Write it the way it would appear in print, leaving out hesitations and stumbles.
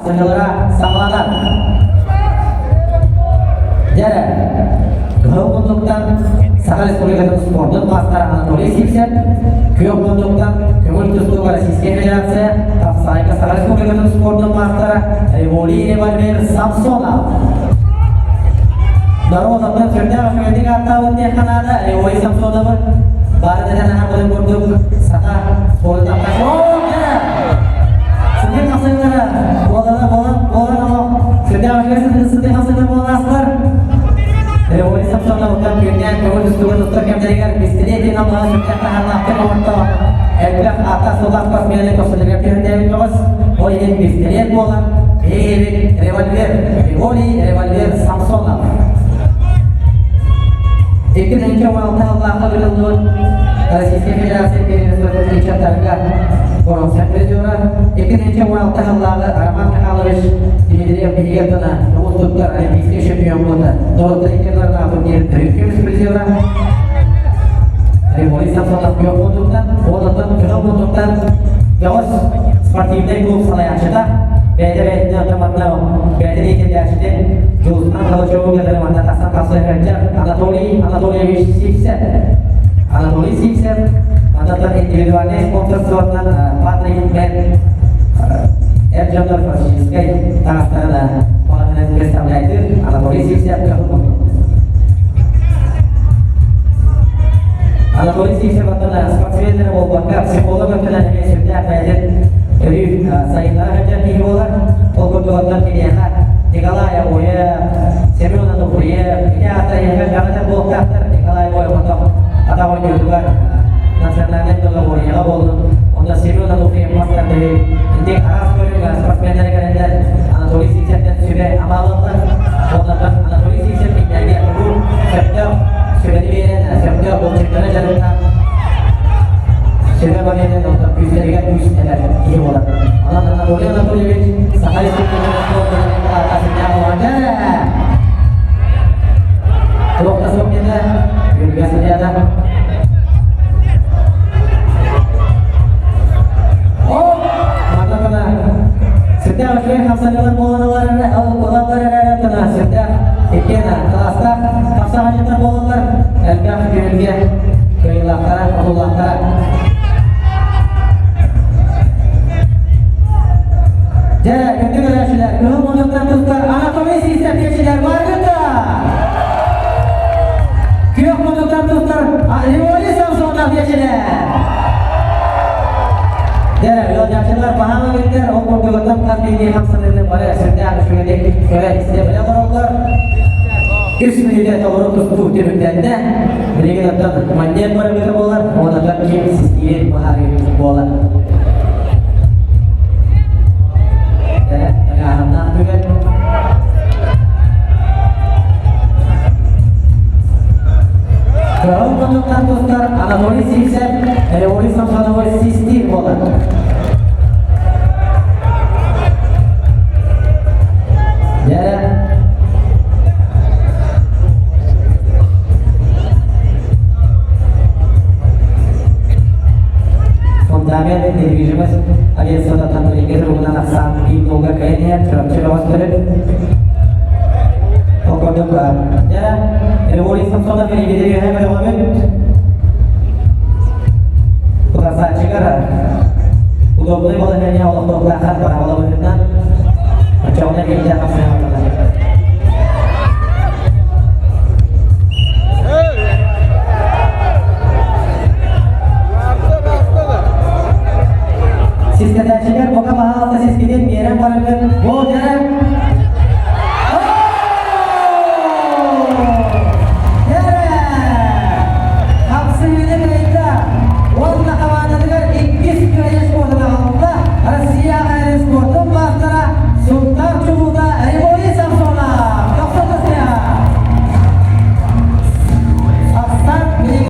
Саҥалара саҕаланар. Дьэ, Кыһыл муннуктан Саха Республикатын спордун маастара Анатолий Сивцев, Күөх муннуктан көҥүл тустууга Российская Федерация, Тапсаайга Саха Республикатын спордун маастара Револий Револьвер Самсонов. Норуот аттан сүрдээх үчүгэйдик ааттаабыт диэххэ наада Револий Самсоновы бары да аһарбытын курдук саха спордун Сытыы хасыылара буолана буолан буолан олох сүрдээх үчүгэй сытыы хасыыта буолаастар. Револий Самсоновтан күннээн көҥүл тустууга тустар кэмнэригэр пистолет диэн амлаҕа сүрдээх таһаарнаахтык оҥорто. Элбэх ааттаах-суоллаах спортсмены көхсүлэригэр түһэрдээбит бөҕөс. Ол иһин пистолет буолан биһиги револьвер, Револий револьвер Самсонов. 2016 сыллаахха ыытыллыбыт Российскай Федерация первенствотын ыччаттарга боруобсай призера, 2016 сыллааҕы Роман Михайлович Дмитриев биһиги аттына тоҕус туттар олимпийскай чемпион буолта норуоттар иккилэринээҕи турнир төрүт көмүс призера Револий Самсонов күөх мундуктан, уоннаттан кыһыл мундуктан бөҕөс спортивнай клуб салайааччыта, бэйэтэ бэйэтинэн автоматна бэйэтин иитиллээччитин Дьулустан Калачеву кытары манна тахсан тахсыһыачча Анатолий Анатольевич Сивцев. Анатолий Сивцев маннаттан индивидуальнай спонсорствотынан Патрик Мэн эр дьоннор классическай таҥастарын маҕаһыынын представляйдыыр Анатолий Сивцев кыһыл муннук. Анатолий Сивцев аттана спортсменнэр буолбакка психолог өттүнэн эмиэ сүрдээх бэйэтин өрүү сайыннара сылдьар киһи буолар. Ол курдук оттон киниэхэ Николай Обоев, Семен Ануфриев, ити аата эһиэхэ элбэҕитэ буолуохтаахтар. Николай Обоев отох атах оонньуутугар национальнай многоборьеҕа буоллун. Онно Семен Ануфриев мастардыы инник араас көрүҥ спортсменнары кэлэннэр Анатолий Сивцевтэн сүбэ ама ылаллар. Уонна Анатолий Сивцев кинилэргэ уруу сөптөөх сүбэни биэрэн, сөптөөх булчуттары дьарыктаан сүбэ барыйан онтон күүстэригэр күүс эбэр киһи буолар. Онон Анатолий Анатольевич Саха Республикатын спордун аата сүрдээх Туох да суох диэтэ, үөрүүгэ сылдьаата. О, манна сүрдээх үчүгэй хамсаныылар буолаллар буолаллар эрээри тына сүрдээх иккиэн кылаастаах хамсаҕанньыттар буолаллар элбэх түһүлгэ кыайыылаахтара, хотуулаахтара. Дьэ, күндү көрөөччүлэр, кыһыл муннуктан тустар Анатолий Сивцев диэччилэр баргыта! Күөх муннуктан тустар Леонид Самсонов диэччилэр! Дьэ, ыалдьааччылар баһаам эбиттэр, ол курдугуттан хас биирдии хамсаныыны бары сүрдээх үчүгэйдик көрө-истэ билэ олороллор. Үс мүнүүтэ толору тустуу түмүктэннэ. Билигин оттон манньыат барыбыта буолар, уонна ким систиир быһаарыы буолар. Тыҥааһыннаах түгэн. Кыһыл муннуктан тустар Анатолий Сивцев, Револий Самсоновой систиир буолар. Дьэ, Фундамент недвижимость агентствотыттан билиҥҥи туругунан ахсаан биир долга кыайан иһэр Чурапчы бөҕөстөрүн ол курдук дьэ Револий Самсонов илиигитин үөһэ көтөҕөбүт утарсааччыгар удобный балаһыанньа олохтоохтоохтор.